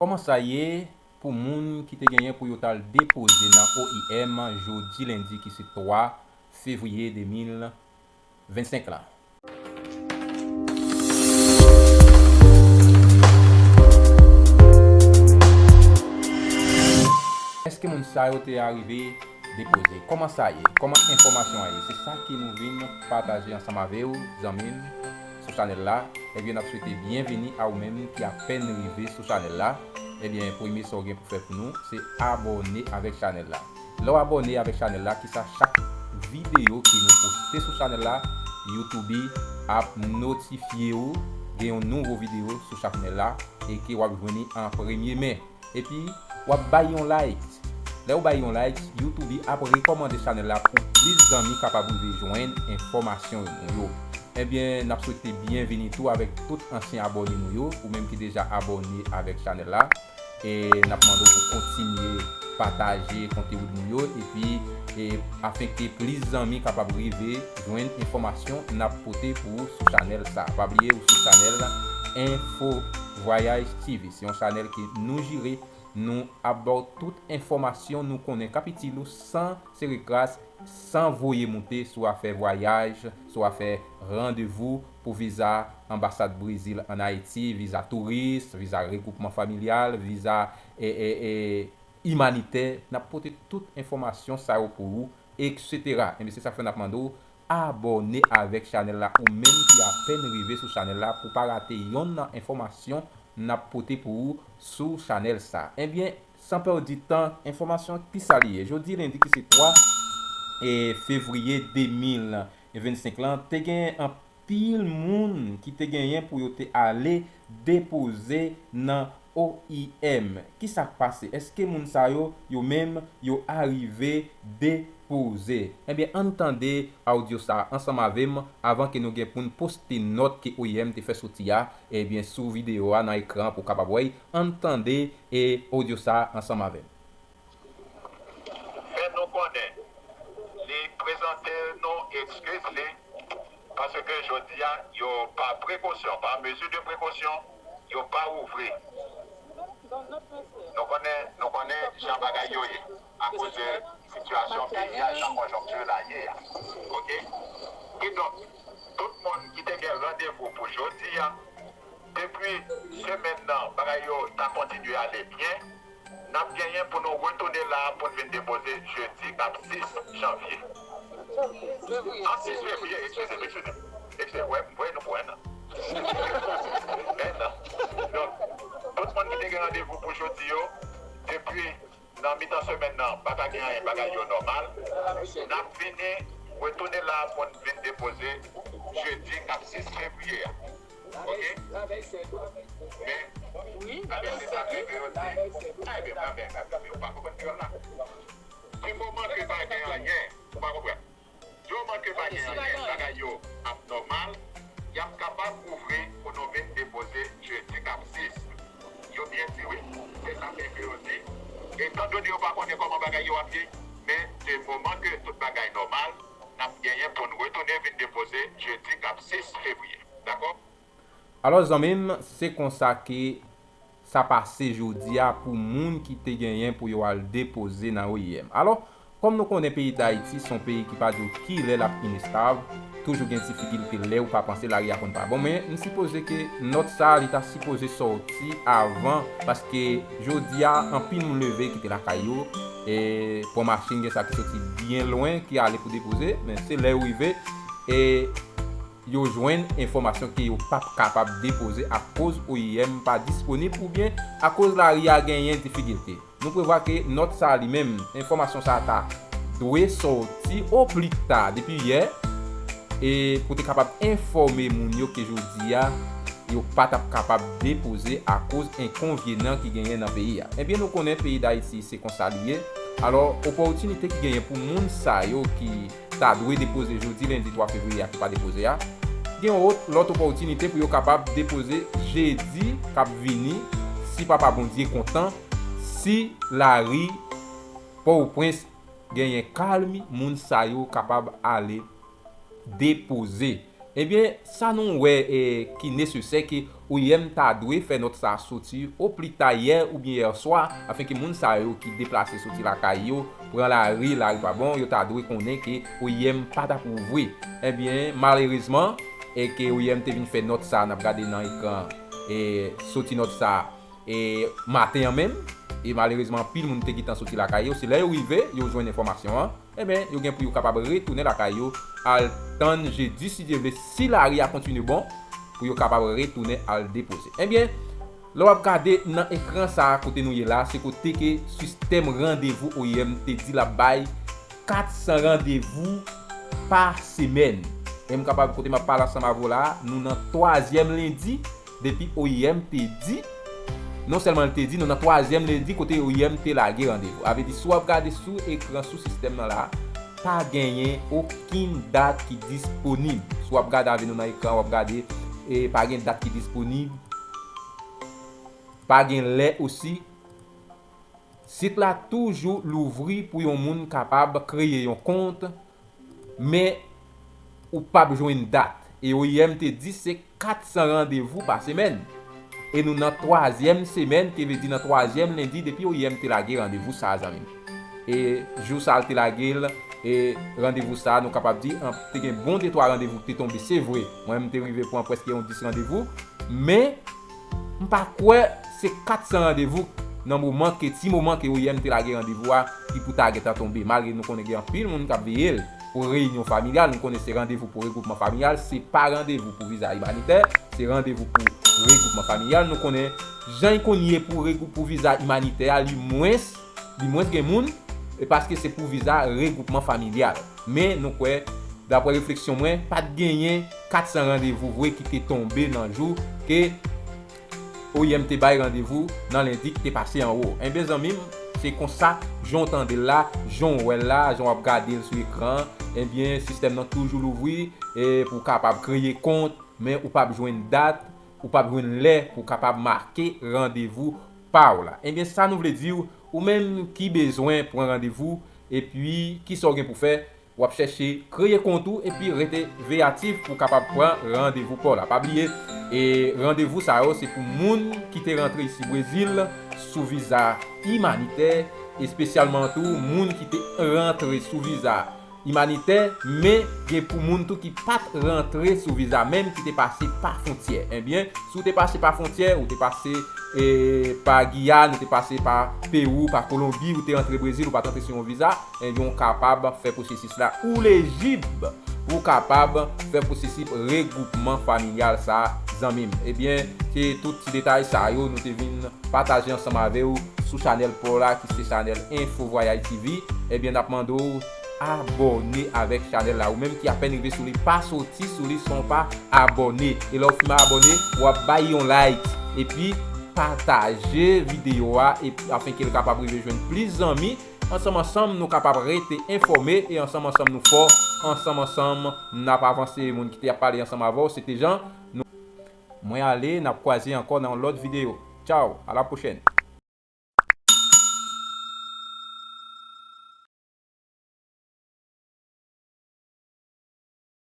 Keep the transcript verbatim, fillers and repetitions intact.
Kòman sa ye pou moun ki te genyen pou yo t al depoze nan O I M jodi lendi ki se twa fevriye de mil vennsenk la? Èske moun sa yo te arive depoze? Kòman sa ye? Kòman enfòmasyon an ye? Se sa ke nou vin pataje ansanm avè w, zanmi m, sou chanèl la. Ebyen, n ap swete byenveni a ou menm ki apèn rive sou chanèl la. Ebyen, premye sa w gen pou fè pou nou, se abòne avèk chanèl la. Lè w abòne avèk chanèl la, kisa chak videyo ke nou poste sou chanèl la, YouTube ap notifye w gen yon nouvo videyo sou chanèl la e ke w ap jwenn li an premye men. Epi, w ap bay yon like. Lè w bay yon like, YouTube ap rekòmande chanèl la pou plis zanmi kapab rive jwenn enfòmasyon nou yo. Ebyen, n ap swete byenveni tou avèk tout ansyen abòne nou yo, ou menm ki deja abòne avèk chanèl la. E n ap mande w pou kontinye pataje konteni nou yo, epi, e, afenke plis zanmi kapab rive jwenn enfòmasyon n ap pote pou ou sou chanèl sa. Pa bliye ou sou chanèl Info Voyage T V. Se yon chanèl ke nou jire, nou ap ba w tout enfòmasyon nou konnen k ap itil ou san sere kras, san voye moute sou afè vwayaj, sou afè randevou pou viza anbasad Brezil ann Ayiti, viza touris, viza regwoupman familyal, viza, e, e, e, imanitè. N ap pote tout enfòmasyon sa yo pou ou, etsetera. Ebyen, se sa k fè n ap mande w abòne avèk chanèl la, ou menm ki apèn rive sou chanèl la, pou w pa rate yonn nan enfòmasyon n ap pote pou ou sou chanèl sa. Ebyen, san pèdi tan, enfòmasyon ki sa li ye? Jodi lendi ki se twa, e, fevriye de mil vennsenk lan, te gen anpil moun ki te genyen pou yo te ale depoze nan O I M. Kisa k pase? Èske moun sa yo, yo menm, yo arive depoze? Ebyen, ann tande awdyo sa a ansanm avè m avan ke nou gen pou n poste nòt ke O I M te fè soti a, ebyen, sou videyo a nan ekran pou w kapab wè l. Ann tande, e, odyo sa a ansanm avè m. Fè nou konnen li prezante nou ekskiz li paske jodi a, yo pa prekosyon, pa mezi de prekosyon, yo pa ouvri. Nou konnen, nou konnen jan bagay yo ye, akoz de sitiyasyon peyi a, jan konjonkti la ye a. Oke? Kidonk, tout moun ki te gen randevou pou jodi a, depi semèn nan, bagay yo ta kontinye ale byen, n ap genyen pou nou retounen la pou n vin depoze jedi k ap sis janvye. A, sis fevriye, eskize m, eskize m. Eskize m, wè, m voye nou pou enn an. Enn an. Donk, tout moun ki te gen randevou pou jodi yo, depi nan mitan semèn nan, pa ta gen anyen, bagay yo nòmal. N ap vini, retounen la pou n vin depoze jedi k ap sis fevriye a. Oke? Men, gade se sa ke yo di. A, ebyen, ebyen, ebyen, ou pa konprann kreyòl la. Di moman ke pa gen anyen, ou pa konprann. Di moman ke pa gen anyen, bagay yo ap nòmal, y ap kapab ouvri pou nou vin depoze jedi k ap sis. Yo byen di wi, se sa ke yo di. Etandone yo pa konnen kòman bagay yo ap ye, men di moman ke tout bagay nòmal, n ap genyen pou n retounen vin depoze jedi k ap sis fevriye. Dakò? Alò, zanmi m, se konsa ke sa pase jodi a pou moun ki te genyen pou yo al depoze nan O I M. Alò, kòm nou konnen peyi Dayiti se yon peyi ki pa di w kilè l ap inestab, toujou gen difikilte lè ou pa panse lari a konn pa bon, men m sipoze ke nòt sa a, li ta sipoze sòti avan, paske jodi a, anpil moun leve kite lakay yo, e pran machin, gen sa ki soti byen lwen, ki ale pou depoze, men se lè yo rive, e yo jwenn enfòmasyon ke yo p ap kapab depoze akoz O I M pa disponib oubyen akoz lari a genyen difikilte. Nou prevwa ke nòt sa a li menm, enfòmasyon sa a ta dwe sòti o pli ta depi yè, e pou te kapab enfòme moun yo ke jodi a, yo pa t ap kapab depoze akoz enkonvyenan ki genyen nan peyi a. Ebyen, nou konnen peyi Dayiti se konsa li ye. Alò, opòtinite ki genyen pou moun sa yo ki ta dwe depoze jodi lendi twa fevriye a ki pa depoze a, gen yon lòt opòtinite pou yo kapab depoze jedi k ap vini, si Papa Bondye kontan, si lari Pòtoprens genyen kalm, moun sa yo kapab ale depoze. Ebyen, sa nou wè e, ki nesesè ke O I M ta dwe fè nòt sa a soti oplita yè oubyen yè swa, afenke moun sa yo ki deplase soti lakay yo, pran lari, lari pa bon, yo ta dwe konnen ke O I M pa t ap ouvri. Ebyen, malerezman, e ke O I M te vin fè nòt sa a, n ap gade nan ekran, e soti nòt sa a, e maten an menm, e malerezman, anpil moun te gentan soti lakay yo, se lè yo rive, yo jwenn enfòmasyon an, ebyen, yo gen pou yo kapab retounen lakay yo, al tann jedi, si Dye vle, si lari a kontinye bon, pou yo kapab retounen al depoze. Ebyen, lè w ap gade nan ekran sa a kote nou ye la, se kote ke sistèm randevou O I M te di l ap bay kat san randevou pa semèn. E m kapab, kote m ap pale ansanm avè w la a, nou nan twazyèm lendi depi O I M te di, non sèlman l te di, nou nan twazyèm lendi kote O I M te lage randevou. A vle di, si w ap gade sou ekran, sou sistèm nan la a, pa genyen okenn dat ki disponib. Si w ap gade avè nou nan ekran, w ap gade, e pa gen dat ki disponib, pa gen lè osi. Sit la toujou louvri pou yon moun kapab kreye yon kont, men ou p ap jwenn dat. E O I M te di se kat san randevou pa semèn. E nou nan twazyèm semèn, ki vle di nan twazyèm lendi depi O I M te lage randevou sa a, zanmi m. E jou sa a l te lage l, e randevou sa a, nou kapab di, an, te gen bon de twa randevou ki te tonbe, se vre. Mwen menm, m te rive pran prèske yon dis randevou, men m pa kwè se kat san randevou nan moman ke, ti moman ke O I M te lage randevou a, ki pou ta gentan tonbe, malgre nou konnen gen anpil moun k ap veye l pou reyinyon familyal, nou konnen se randevou pou regwoupman familyal, se pa randevou pou viza imanitè, se randevou pou regwoupman familyal. Nou konnen jan l konn ye pou regwoup, pou viza imanitè a, li mwens, li mwens gen moun, e paske se pou viza regwoupman familyal. Men nou kwè, daprè refleksyon mwen, pa t genyen kat san randevou vre ki te tonbe nan jou ke O I M te bay randevou nan lendi ki te pase an wo. Enben, zanmi m, se konsa, jan w tande l la, jan w wè l la, jan w ap gade l sou ekran, enben, sistèm nan toujou louvri, e pou w kapab kreye kont, men ou p ap jwenn dat, ou p ap jwenn lè pou w kapab make randevou pa w la. Enben, sa nou vle di w, ou menm ki bezwen pran randevou, epi kisa w gen pou fè, w ap chèche kreye kont ou epi rete veyatif pou w kapab pran randevou pa w la. Pa bliye, e randevou sa yo se pou moun ki te rantre isi Brezil sou viza imanitè, espesyalman tou moun ki te rantre sou viza imanitè, men gen pou moun tou ki pa t rantre sou viza menm, ki te pase pa fwontyè. Ebyen, si w te pase pa fwontyè, ou te pase, e, pa Giyàn, ou te pase pa Pewou, pa Kolonbi, ou te rantre Brezil, ou pa t rantre sou yon viza, ebyen, w kapab fè pwosesis la. Ou lejib pou w kapab fè pwosesis regwoupman familyal sa, zanmi m. Ebyen, se tout ti detay sa yo nou te vin pataje ansanm avè w sou chanèl pa w la, ki se chanèl Info Voyage T V. Ebyen, n ap mande w abòne avèk chanèl la. Ou menm ki apèn rive sou li, pa soti sou li san w pa abòne. E lè w fin abòne, w ap bay yon like. Epi, pataje videyo a, epi, afenke l kapab rive jwenn plis zanmi. Ansanm, ansanm, nou kapab rete enfòme, e ansanm, ansanm, nou fò. Ansanm, ansanm, n ap avanse. Moun ki te ap pale ansanm avè w, se te Jean. Nou, mwen ale, n ap kwaze ankò nan yon lòt videyo. Tchaw, a la pwochèn.